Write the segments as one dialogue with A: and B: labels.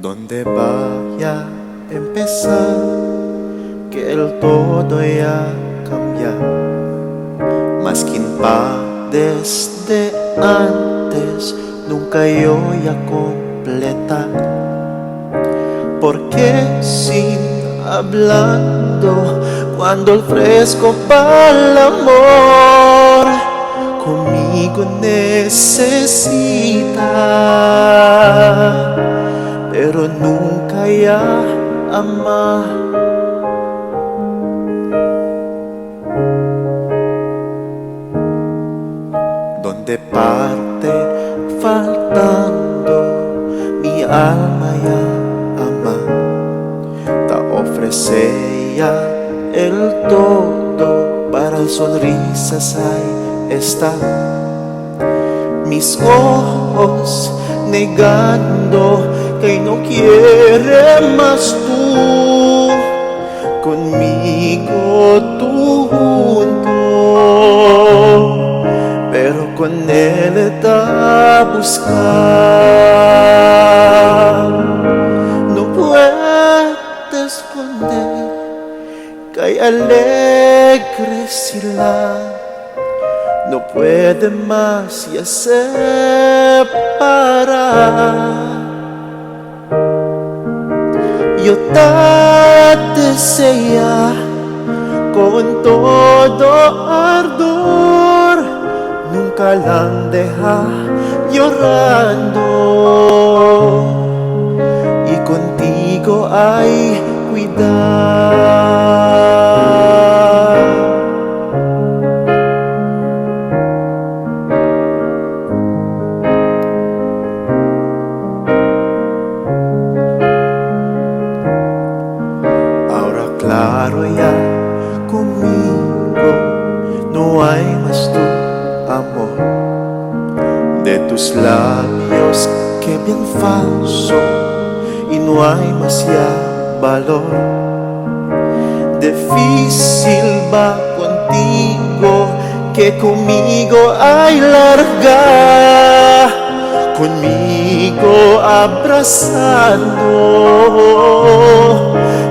A: Donde vaya a empezar que el todo ya cambia, más que pa desde antes nunca yo ya completa. Porque sin hablando cuando el fresco pa'l amor conmigo necesita, pero nunca ya ama. Donde parte faltando mi alma ya ama, te ofrece ya el todo para el sonrisas ahí está. Mis ojos negando que no quiere más tú conmigo tú junto, pero con él está buscar. No puede esconder que hay alegre sila, no puede más ya separar. Yo te desea con todo ardor, nunca la deja llorando, y contigo hay cuidar. Ahora claro ya conmigo no hay más tu amor, de tus labios que bien falso y no hay más ya valor. Difícil va contigo que conmigo hay larga, conmigo abrazando,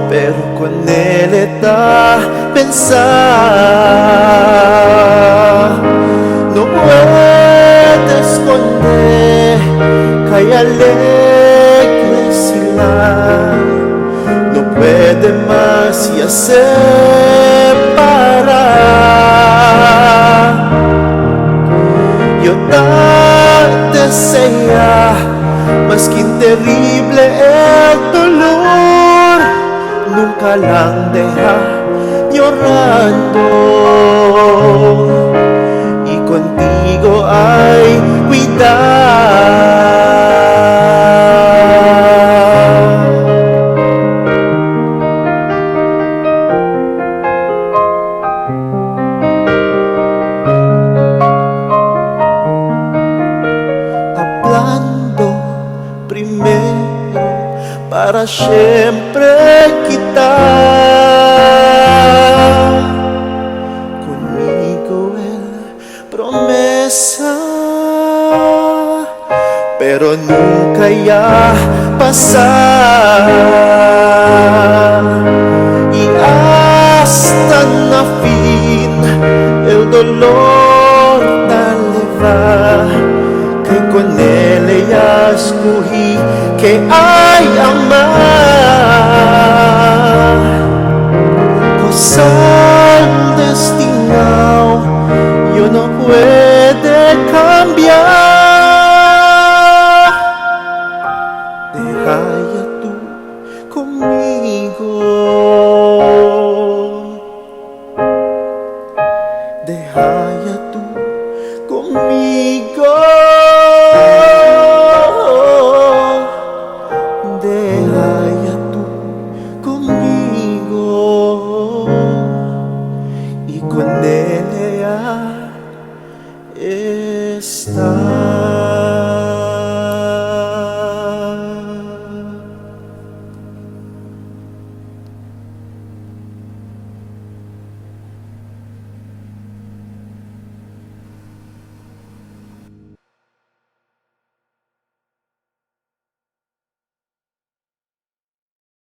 A: pero con él está pensar. No puede esconder que hay alegre sila, no puede más ya separar. Yo te desea más que terrible el dolor, nunca la deja llorando, y contigo hay cuidar. Hablando primero para siempre quitar conmigo el promesa, pero nunca ya pasar. Y hasta la fin el dolor tal va, que con él ella escogí que hay amar. Cosa destinado yo no puede cambiar.